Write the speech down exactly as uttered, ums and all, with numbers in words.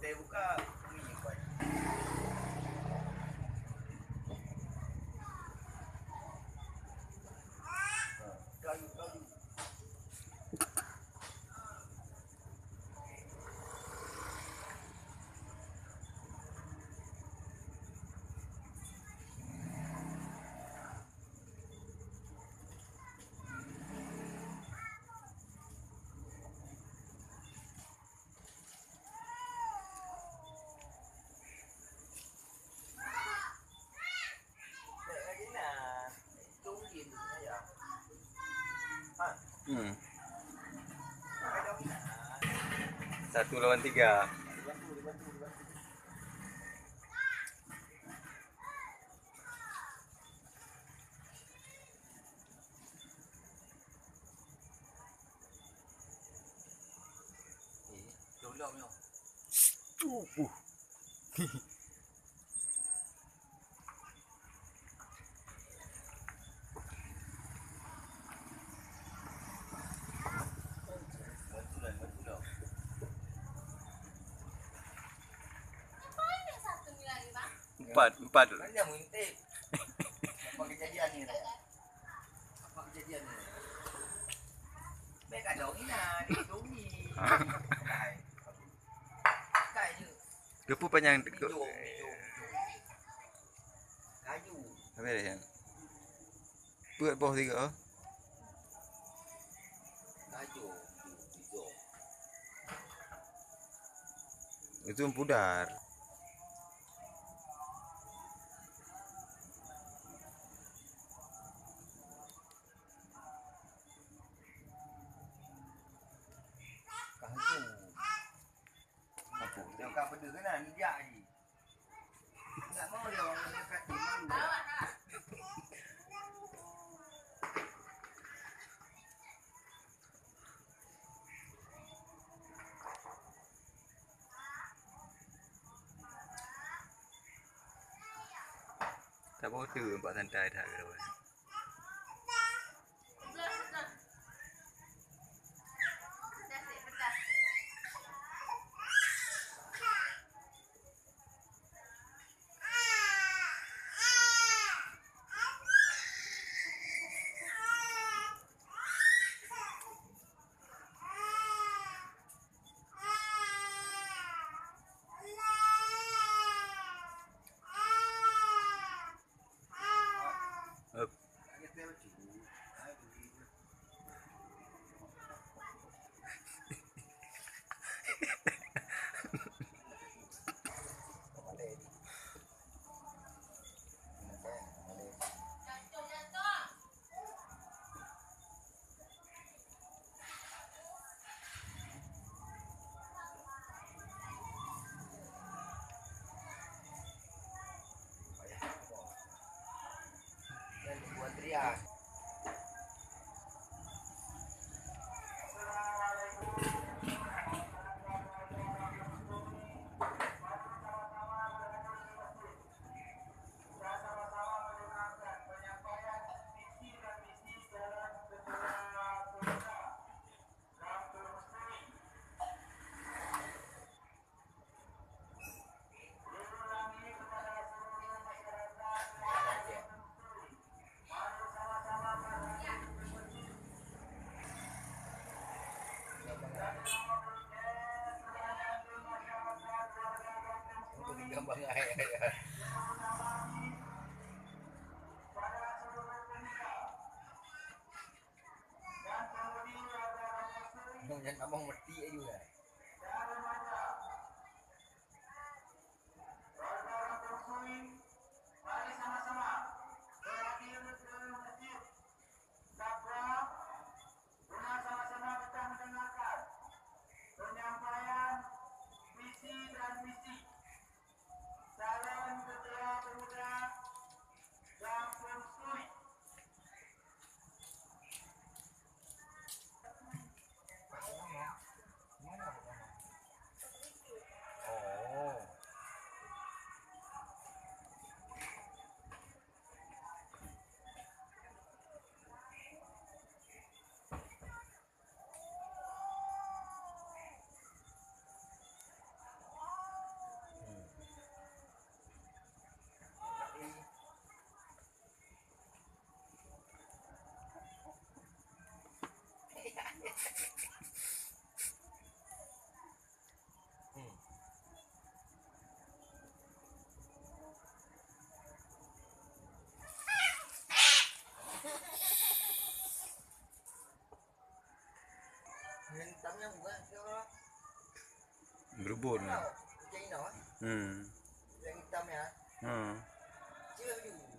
Saya buka, bunyi kuat. Kayu, kayu. Hmm. Satu lawan tiga. Eh, tolong nyoh. Uh, uh. Empat, empat. Kan dia mengintip. Apa kejadian ni, Raya? Apa kejadian ni? Baik ada orang Ina, dia tunggu. Kai. Kai je. Geupeu panyang. Bijou, bijou, bijou. Kayu. Habis dah, ya? Peuet boh tiga. Kayu, bijou, bijou. Itu pudar. Kayu. Apa? Dah ka pedes kena, ni jak je. Saboh tu nampak santai that kawan. Nyoe nyan abang meuti aju, ya. Warga Kampung Sui, mari sama-sama berakhir ke Masjid Safra guna sama-sama kita mendengarkan penyampaian visi dan misi calon ketua pemuda Kampung Sui. Yang hitam yang bukan ke orang. Berebut. Macam ini, eh. Hmm. Yang hitam ya. Ha. Cik dulu.